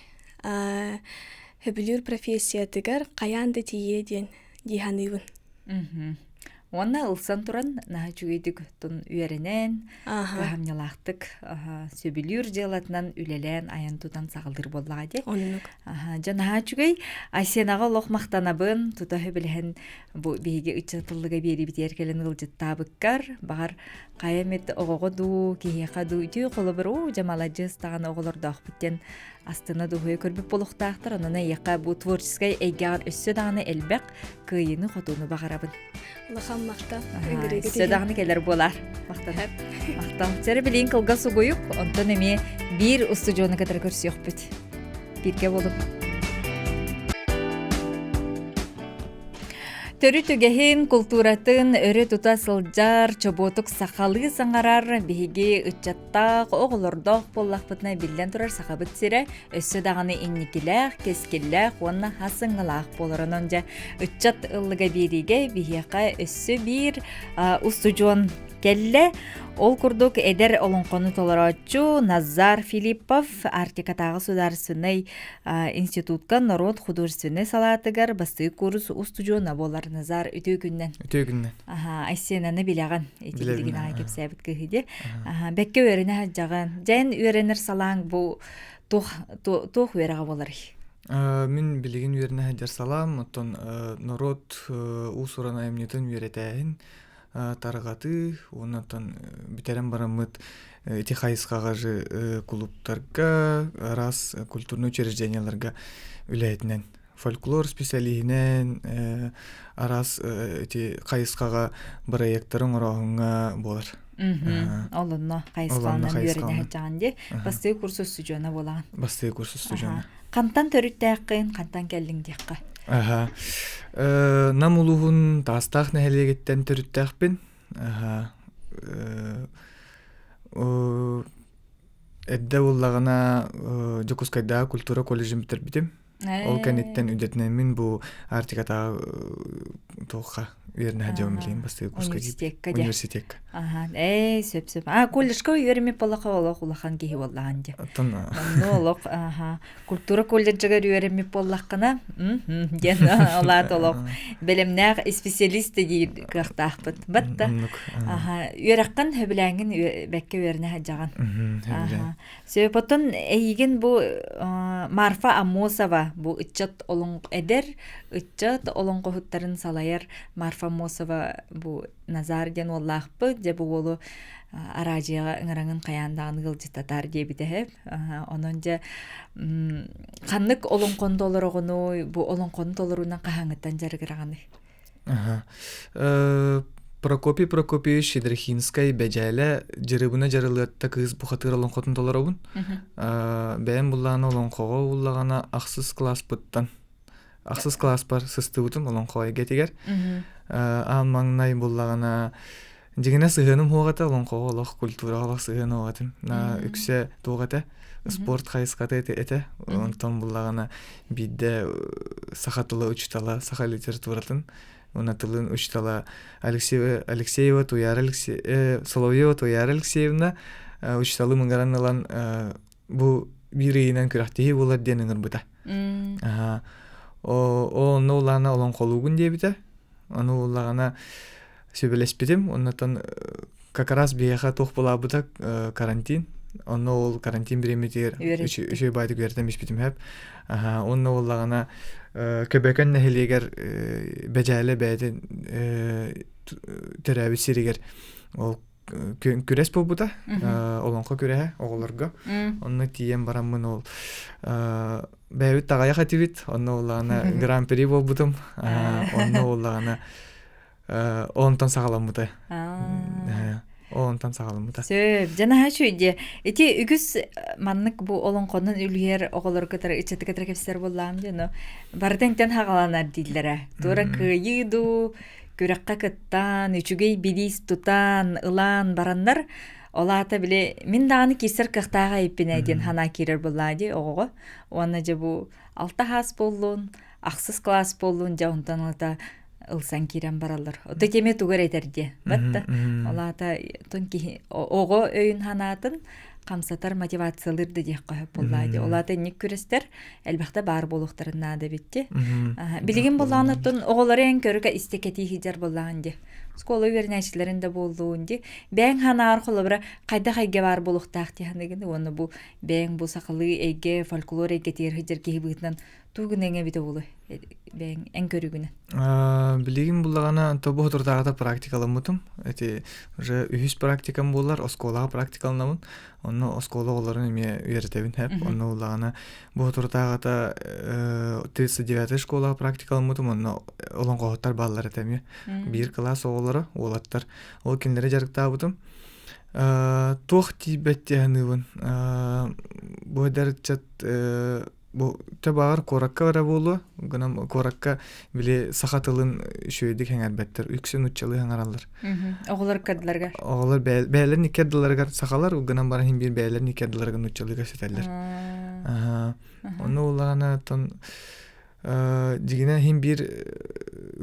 сөбүлүүр профессиятыгар хайаан да тиийиэ диэн дии саныыбын. Уонна ылсан туран наһаа үчүгэйдик тун үөрэнэн, кыһамньылаахтык сөбүлүүр дьыалатынан үлэлээн айан тутан саҕалыыр буоллаҕа дии. Оннук. Дьэ наһаа үчүгэй. Айсенаҕа олох махтанабын. Тута сөбүлэһэн бу биһиги ыччатыллыга биэрибитигэр кэлэн ыалдьыттаабыккар, баҕар хайа эмит оҕоҕо дуу, киһиэхэ дуу үтүө холобур уу дьэ маладьыас даҕаны оҕолордоохпут диэн астына дуһуйа көрбүт буолуохтаахтар. Онон эйиэхэ бу творческай эйгэҕэр өссө даҕаны элбэх кыайыыны-хотууну баҕарабын. Улахан махтал. Өссө даҕаны кэлэр буолаар. Махтал. Махтал. Чэрэ билиин кылгас угуйук, онтон эмиэ биир устудьуону кытары көрсүөхпүт. Бииргэ буолуҥ. Төрүт үгэһин, култууратын өрө тута сылдьар, чобуотук сахалыы саҥарар биһиги ыччаттаах, оҕолордоох буоллахпытына биллэн турар Сахабыт сирэ өссө даҕаны инникилээх, кэскиллээх уонна хасыҥҥылаах буолар. Онон дьэ ыччат ыллыга биэриигэ биһиэхэ өссө биир устудьуон кэллэ. Ол курдук эдэр олоҥхону толорооччу Назар Филиппов Арктикатааҕы судаарыстыбаннай институтка норуот художественнай салаатыгар бастакы курс устудьуона буолар. Назар, үтүө күннэн. Үтүө күннэн. Аха, Айсенаны билэҕин. Ити билигин аҕай кэпсээбит кыыһы дии. Аха, бэккэ үөрэнэ сылдьаҕын. Дьэн үөрэнэр салааҥ бу туох туох үөрэҕэ буоларый? Мин билигин үөрэнэ сылдьар салаам, оттон норуот уус-уран айымньытын үөрэтээһин тарҕатыы уонна оттон бүтэрэн бараммыт ити хайысхаҕа же кулууптарга, араас культурнай учреждениеларга үлэһитинэн фольклор специалиһинэн араас ити хайысхаҕа бырайыактары оҥорооһуҥҥа буолар. Ол онно хайысхаланан үөрэнэ сылдьаҕын дии. Бастакы курс устудьуона буолаҕын. Бастакы курс устудьуона. Хантан төрүттээххин, хантан кэллиҥ диэххэ. Аха. Нам улууһун Таастаах нэһилиэгиттэн төрүттээхпин. Аха. Эрдэ буоллаҕына Дьокуускайдааҕы культура колледжын бүтэрбитим. Ол кэнниттэн үдэтинэммин бу Арктикатааҕы туохха үөрэнэ сылдьабын билигин бастакы курска Университекка дии. Университекка. Аха, ээ, сөп сөп. А, колледжка үөрэммит буоллахха олох улахан киһи буоллаҕын дии. Оттон Онно олох аха, культура колледжыгар үөрэммит буоллаххына, диэн олаат олох бэлэмнээх исписэлист диир кыахтаахпыт. Батта. Аха, үөрэххин сөбүлээҥҥин бэккэ үөрэнэ сылдьаҕын. Сөбүлээн. Сөп, оттон эйигин бу Марфа Аммосова, бу ыччат олоҥ эдэр ыччат олоҥхоһуттарын салайар Марфа Аммосова бу Назар диэн уоллаахпыт, дьэ бу уолу араадьыйаҕа ыҥыраҥын хайаан даҕаны ыалдьыттатаар диэбитэ үһү. Онон дьэ ханнык олоҥхону толороҕунуй, бу олоҥхону толоруунан хаһааҥҥыттан дьарыгыраҕыный? Аха. Прокопий Прокопьевич Щедрихинскай Бэдьээлэ Дьырыбына Дьарылыатта кыыс бухатыыр олоҥхотун толоробун. Бэйэм буллаҕына олоҥхоҕо уллаҕына ахсыс кылааспыттан ахсыс кылааспар сыстыбытым олоҥхо эйгэтигэр. Аан маҥнай буллаҕына дьиҥинэ сыһыаным суох этэ олоҥхоҕо олох культураҕа олох сыһыан суох этим. Үксэ туох этэ спорт хайысхата этэ. Онтон буллаҕына биирдэ саха тыла учуутала, саха литературатын уонна тылын учуутала Алексеева, Алексеева Туяра Алексе... Соловьева Туяра Алексеевна учууталы мыҥыран ылан бу биир ыйынан күрэхтэһии буолар диэн ыҥырбыта. О онно улаана олоҥхолуугун диэбитэ. Ону улаҕана сүбэлэспитим. Оннотон как раз биһиэхэ туох булаабыта карантин. Онно ол карантин бириэмэтигэр үчүгэй баайдык үөрэтэн биспитим хэп. Онно буоллаҕына Көбөкөн нэһилиэгэр Бэдьээлэ бэйэтин төрөөбүт сиригэр ол күрэс буолбута олоҥхо күрэһэ оҕолорго онно тиийэн бараммын ол бэйэбит таҕайах этибит онно улаана гран-при буолбутум онно улаана онтон саҕаламмыта онтон саҕаламмыта сөп дьэ наһаа үчүгэй дии ити үгүс маннык бу олоҥхонон үлүйэр оҕолору кытары ыччаты кытары кэпсэтэр буоллаҕым дии ону барыта интэн хаҕаланар дииллэрэ туора кыайыы дуу күрэххэ кыттан, үчүгэй бириис тутан, ылан бараннар, Ол аата били мин даҕаны киирсэр кыахтааҕа эйиппинэ диэн санаа киирэр буоллаа дии оҕоҕо. Уонна дьэ бу алта хаас буоллун, ахсыс класс буоллун дьэ онтон ылата ылсан киирэн бараллар. Ото тиэмэ тугу эрэ этэр диэ. Батта. Ол аата тон киһи оҕо өйүн санаатын хамсатар мотивациялыыр да диэххэ сөп буоллаа дии. Ол аата инник күрэстэр элбэхтэ баар буолуохтарын наада эбитти. Билигин буоллаҕына оттон оҕолору эн көрүкэ истэ кэтии сылдьар буоллаҕын дии. Оскуола үөрэнээччилэрин да буоллун дии. Бэйэҥ санааҕар холобура хайдах эйгэ баар буолуохтаах дии саныыгын уонна бу бэйэҥ бу сахалыы эйгэ фольклор эйгэтигэр сылдьар киһи быһыытынан тугу гыныаҥ эбитэ буолуой бэйэҥ эн көрүүгүнэн? Билигин буллаҕына тобу соторутааҕыта практикаламмытым. Эти уже үһүс практикам буолар, оскуолаҕа практикаланабын. Онно оскуола оҕолорун эмиэ үөрэтэбин хэп. Онно буллаҕына бу соторутааҕыта 39 школаҕа практикаламмытым. Онно олоҥхоһуттар бааллар этэ эмиэ. Биир кылаас оҕолоро, уолаттар. Ол кинилэри дьарыктаабытым. Туох тиийбэт дии саныыбын. Бу эдэр ыччат бу баҕар куоракка эрэ буолуо гынан куоракка били саха тылын үчүгэйдик сэҥээрбэттэр үксүн нууччалыы саҥараллар оҕолор кырдыларыгар оҕолор бэйэлэрин икки ардыларыгар сахалар гынан баран иһин биир бэйэлэрин икки ардыларыгар нууччалыы кэпсэтэллэр ону улаана оттон дьигинэ иһин биир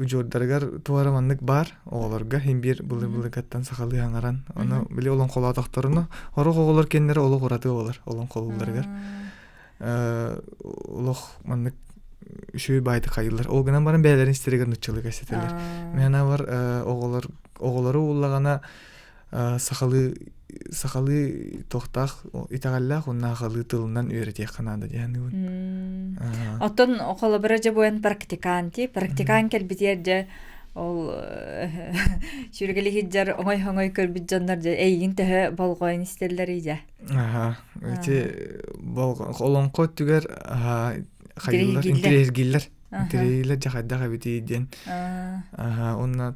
удьуордарыгар туора маннык баар оҕолорго иһин биир былыр-былыргаттан сахалыы саҥаран ону били олоҥхолоотохторуна сорох оҕолор кинилэр олох ураты буолар олоҥхолуулларыгар олох маннык үчүгэй баайдык хайыыллар. Ол гынан баран бэйэлэрин истэригэр нуччалыы кэпсэтэллэр. Мин бар оҕолор оҕолору ууллаҕына сахалыы сахалыы туохтаах итэҕэллээх уонна сахалыы тылынан үөрэтиэххэ наада диэн саныыбын. Оттон холобура дьэ буойан практиканти, практикан кэлбитигэр дьэ ол сүргэли сылдьар оҥой-оҥой көрбүт дьоннор дьэ эйигин төһө болҕойон истэллэрий дьэ? Аха, ити олоҥхо өттүгэр хайыыллар, интэриэһиргииллэр. Интэриэһиргииллэр дьэ хайдах эбитий диэн. Аха, уонна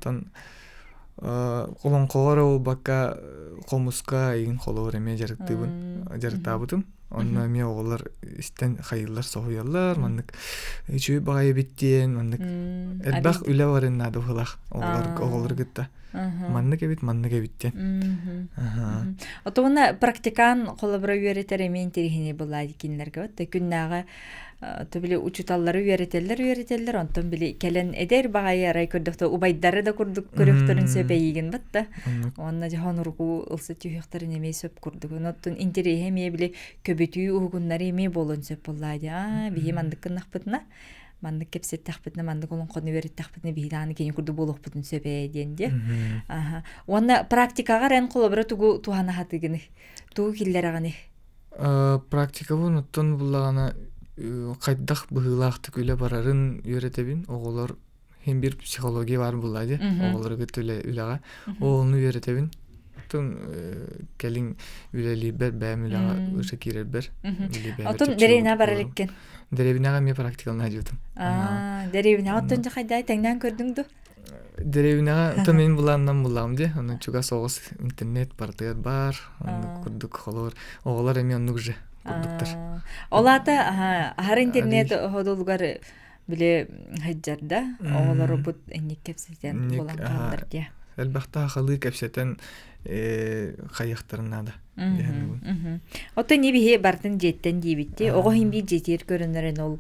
олоҥхоҕо эрэ буолбакка хомуска эйигин холобур эмиэ дьарыктыыбын, дьарыктаабытым. Онно эмиэ оҕолор истэн хайыыллар, соһуйаллар, маннык үчүгэй баҕайы эбит диэн, маннык элбэх үлэ барын наада быһыылаах оҕолор оҕолору кытта. Маннык эбит, маннык эбит диэн. Отуона практикан холобура үөрэтэр эмиэ интэриэһинэй буоллаа кинилэргэ вот күннээҕи то били учуталлары үөрэтэллэр үөрэтэллэр онтон били кэлэн эдэр баҕайы арай көрдөхтө убайдары да курдук көрүөхтөрүн сөп эйигин батта уонна дьоһон урукуу ылса түһүөхтэрин эмиэ сөп курдук оттон интэриэһэ эмиэ били көбүтүү уһугуннары эмиэ буолуон сөп буоллаа дии аа биһи маннык гыннахпытына маннык кэпсэттэхпитинэ маннык олоҥхону үөрэттэхпитинэ биһи даҕаны кини курдук буолуохпутун сөп ээ диэн диэ аха уонна практикаҕар эн холобура тугу туһана сатыыгыный тугу киллэрэҕиний Практикабын оттон буллаҕына хайдах быһыылаахтык үлэ барарын үөрэтэбин оҕолор иһин биир психология баар буолла дии оҕолору кытта үлэҕэ ол ону үөрэтэбин оттон кэлин үлэлиирбэр бэйэм үлэҕэ уже киирэрбэр Оттон дэриэбинэҕэ барар иккен дэриэбинэҕэ эмиэ практикалана сылдьыбытым дэриэбинэҕэ оттон дьэ хайдаа тэҥнээн көрдүҥ дуо Дэриэбинэҕэ оттон мин былаанынан буллаҕым дии онон чугас оҕус интернет барытыгар баар оннук курдук холобур оҕолор эмиэ оннук же курдуктар Ол аата аһар интернет ходулугар били сылдьар да оҕолорбут инник кэпсэтэн буолан хааллар дии элбэхтэ сахалыы кэпсэтэн хайыахтарын наада Оттон не биһи бартын дьиэттэн диэбитти оҕо иһин биир дьиэтигэр көрөнөрөн ол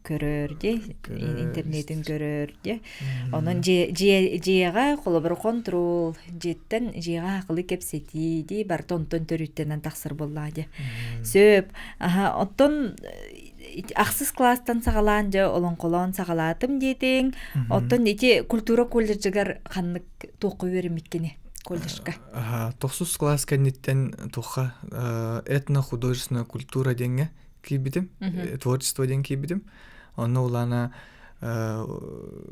көрөр дии интернетин көрөр дии онон дьиэҕэ холобур контрол дьиэттэн дьиэҕэ акылы кэпсэтии дии барыта онтон төрүттэнэн тахсар буоллаҕа дии сөп аха оттон ахсыс класстан саҕалаан дьэ олоҥхолоон саҕалаатым диэтиҥ оттон ити культура колледжыгар ханнык туохха үөрэммиккини колледжка тохсус класс кэнниттэн туохха этно-художественная культура диэҥҥэ киирбитим творчество диэн киирбитим онно улаана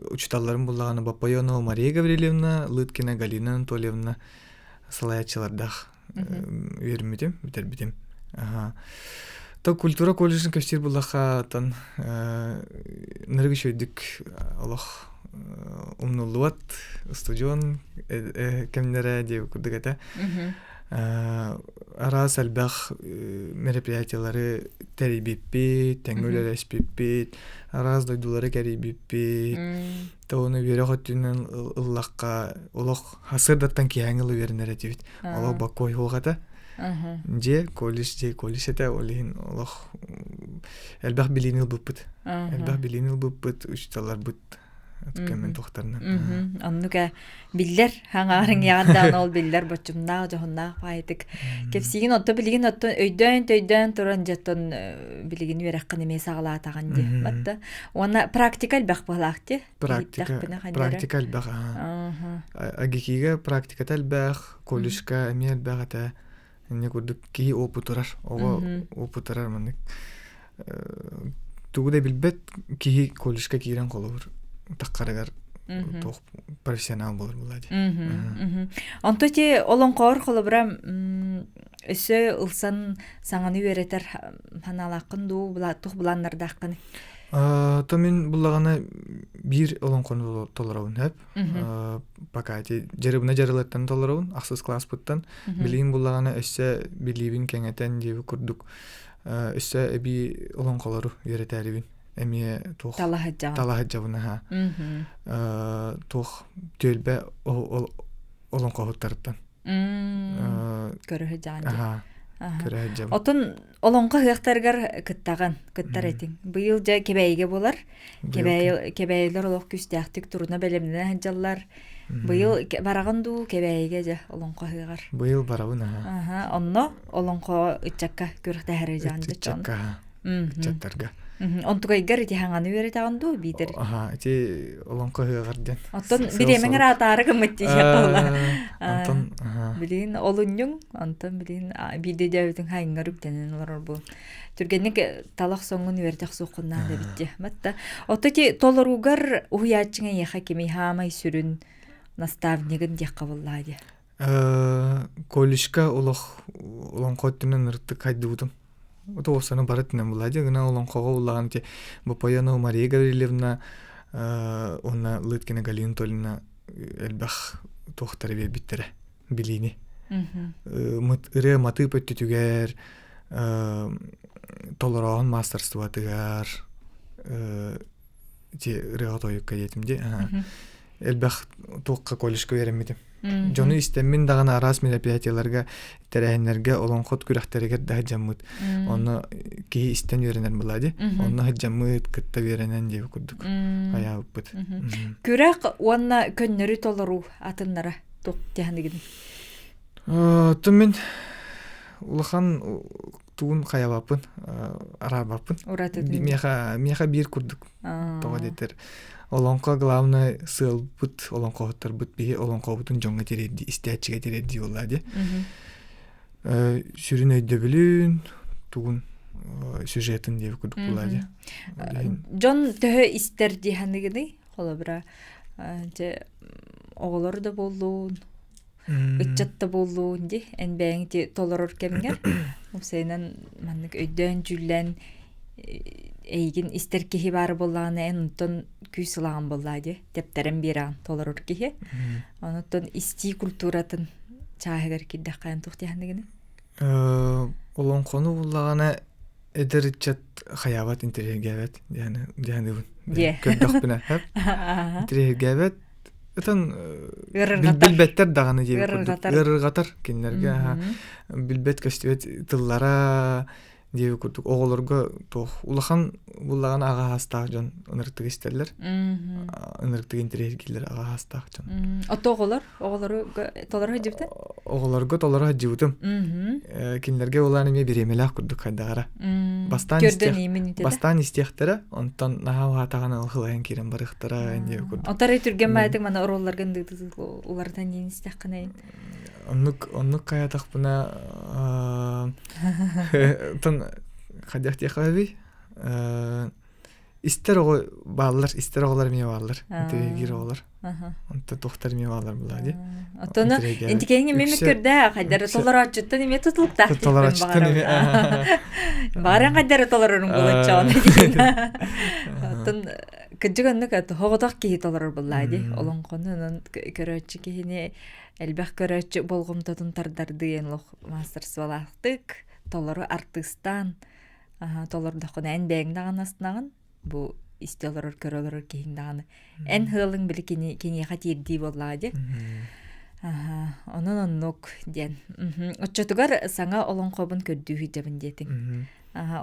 учуталларым буллаҕына Боппойонова Мария Гаврильевна Лыткина Галина Анатольевна салайааччылардаах үөрмүтүм бүтэрбитим то культура колледжын кэпсиир буллахха тон нырык үчүгэйдик олох умнуллубат устудьуон кэмнэрэ диэбит курдук этэ. Араас элбэх мероприятиялары тэрийбиппит, тэҥҥэ үлэлэспиппит, араас дойдулары кэрийбиппит. Тоҕону үөрэх өттүнэн ыллахха олох сырдаттан киһээҥи ыла үөрэнэр этибит. Олох боккой суох этэ. Дьиэ, колледж, дьиэ, колледж этэ. Ол иһин олох элбэх билиини ылбыппыт. Элбэх билиини ылбыппыт, учууталларбыт көмөн туохтарынан. Оннук ээ биллэр хаҥаарыҥ яҕардаан ол биллэр боччумнаах дьоһуннаах баайытык кэпсиигин отто билигин оттон өйдөөн төйдөөн туран дьоттон билигин үөрэххин эмиэ саҕалаатаҕын дии батта уонна практика элбэх быһалаах дии практика практика элбэх АГИКИга практиката элбэх колледжка эмиэ элбэх этэ инне курдук киһи опутурар оҕо опутурар маннык тугу да билбэт киһи колледжка киирэн холобур таххарыгар туох профессионал буолар буолаа дии. Онто ти олоҥхоор холобура өссө ылсан саҥаны үөрэтэр санаалааххын дуу туох былааннардааххын? То мин буллаҕына биир олоҥхону толоробун хөп. Пока ити дьарыбына дьарылаттан толоробун ахсыс класспыттан. Билигин буллаҕына өссө билиибин кэҥэтэн диэби курдук өссө эбии олоҥхолору үөрэтээрибин эмиэ туох талаһыдьабын аха туох түөлбэ олоҥхоһуттарыттан көрө сылдьаҕын Отон олоҥхо ыһыахтарыгар кыттаҕын, кыттар этиҥ. Быйыл дьэ Кэбээйигэ буолар. Кэбээйилэр олох күүстээхтик туруна бэлэмнэнэ сылдьаллар. Быйыл бараҕын дуу Кэбээйигэ дьэ олоҥхо ыһыаҕар? Быйыл барабын аха. Аха, онно олоҥхо ыччакка күрэхтэһэр дьаан Ыччакка, ыччаттарга. Онтукайгар ити хаҥаны үөрэтэҕин дуу биитэр? Аха, ити олоҥхо ыһыаҕар диэн. Оттон бириэмэҥ ыраатаары гыммыт дии Онтон билигин олунньуҥ, онтон билигин биирдэ дьээбитиҥ хайыҥҥар үктэнэн олорор бу. Түргэнник талах соҥҥун үөрэтэх суоххун наада эбит дии. Батта. Ото ти толоруугар уһуйааччыҥ эйиэхэ кимий хаамай сүрүн наставнигын диэххэ буоллаа дии. Колледжка олох олоҥхо өттүнэн ырытык хайдыбытым. Туохсаны бары өттүнэн булаа дии. Гына олоҥхоҕо улахан ти Бопоянова Мария Гаврильевна уонна Лыткина Галина Анатольевна элбэх туохтары биэрбиттэрэ билиини. Ырыа матыып өттүтүгэр толорооһун маастарыстыбатыгар ити ырыаҕа тойукка диэтим дии элбэх туохха колледжка үөрэммитим дьону истэммин даҕаны араас мероприятиеларга тэрээһиннэргэ олоҥхот күрэхтэригэр да сылдьаммыт онно киһи истэн үөрэнэр буолаа дии онно сылдьаммыт кытта үөрэнэн диэбит курдук хайаабыппыт күрэх уонна көннөрү толоруу атыннара туох тиһаныгын Оттон мин улахан тугун хайабаппын, араабаппын. Миэхэ, миэхэ биир курдук. Тоҕо диэтэр, олоҥхо главное сыалбыт, олоҥхоһуттарбыт биһи олоҥхобутун дьоҥҥо тириэрдии, истээччигэ тириэрдии буоллаа дии. Сүрүн өйдөбүлүн, тугун сюжетын диэбит курдук буоллаа дии. Дьон төһө истэр дии саныгыный? Холобура, дьэ оҕолор да буоллун, ыччат да буоллун дии эн бэйэҥ ити толорор кэмҥэр уопсайынан маннык өйдөөн дьүүллээн эйигин истэр киһи баар буоллаҕына эн онтон күүс ылаҕын буоллаа дии тэптэрэн биэрэҕин толорор киһи онуттан истии культуратын чааһыгар киирдэххэ эн туох диэххиний Олоҥхону буллаҕына эдэр ыччат хайаабат интэриэһиргээбэт диэханыбын көрдөхпүнэ интэриэһиргээбэт Ытан билбэттэр даҕаны диэбит курдук ыарырҕатар кинилэргэ билбэт көстүбэт тыллара диэбит курдук оҕолорго туох улахан буллаҕына аҕа саастаах дьон ынырыктык истэллэр ынырыктык интэриэһиргииллэр аҕа саастаах дьон Ото оҕолор оҕолору толоро сылдьыбыта оҕолорго толоро сылдьыбытым кинилэргэ улаан эмиэ бириэмэлээх курдук хайдаҕара бастаан бастаан истиэхтэрэ онтон наһаа уһаатаҕына ылхылайан киирэн барыахтара диэбит курдук Отары түргэн баайтык мана оруолларгын уларытан диэн истэххинэ оннук оннук хайатахпына тон хайдах диэххэ истэр оҕо бааллар истэр оҕолор эмиэ бааллар интириэһиргиир оҕолор онто туохтар эмиэ бааллар булаа дии Оттон интикэҥ эмиэ мүккүрдээх хайдары толорооччуттан эмиэ тутулуктаах толорооччуттан эмиэ баҕаран хайдары толорорун булаччаҕына диэн оттон. Кырдьык оннук хоҕотох киһи толорор буоллаа дии. Олоҥхону онон көрөөччү киһини элбэх көрөөччү болҕомтотун тардардыы эн олох маастарстволаахтык толору артыыстаан толордоххуна эн бэйэҥ даҕаны астынаҕын бу истэ олорор көрө олорор киһиҥ даҕаны эн ыалыҥ били кини киниэхэ тиэрдии буоллаҕа дии. Онон оннук диэн. Оччотугар саҥа олоҥхобун көрдүү сылдьабын диэтиҥ.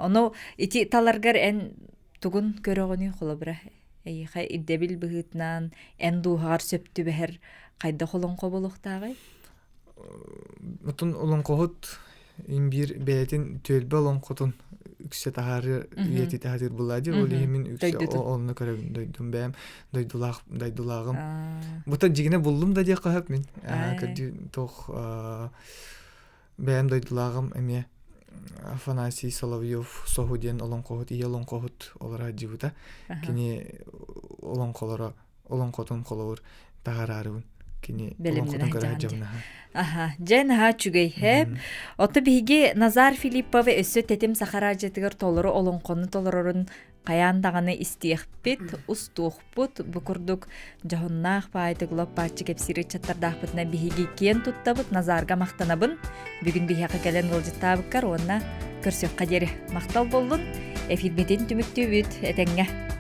Ону ити таларгар эн тугун көрөҕүнүй холобура эйиэхэ ирдэбил быһыытынан эн дууһаҕар сөп түбэһэр хайдах олоҥхо буолуохтааҕый? Отон олоҥхоһут имбиир бэйэтин түөлбэ олоҥхотун үксэ таһаарыы үйэтитэ сатыыр буоллаа дии. Ол иһин мин үксэ онно көрөбүн дойдум бэйэм дойдулаах дойдулааҕым. Бута дьигинэ буллум да диэххэ сөп мин. Кырдьык туох бэйэм дойдулааҕым эмиэ Афанасий Соловьев Соһу диэн олоҥхоһут, ийэ олоҥхоһут олоро сылдьыбыта. Кини олоҥхолоро олоҥхотун холобур таһаараарыбын кини олоҥхотун көрө сылдьабын Аха, дьэ наһаа үчүгэй хэп. Ото биһиги Назар Филипповы өссө тэтим сахараадьытыгар толору олоҥхону толорорун хайаан даҕаны истиэхпит, устуохпут. Бу курдук дьоһуннаах баайтык лоп-бааччы кэпсиир ыччаттардаахпытына биһиги киэн туттабыт, Назарга махтанабын. Бүгүн биһиэхэ кэлэн ыалдьыттаабыккар уонна көрсүөххэ диэри махтал буоллун. Эфирбитин түмүктүүбүт этэҥҥэ.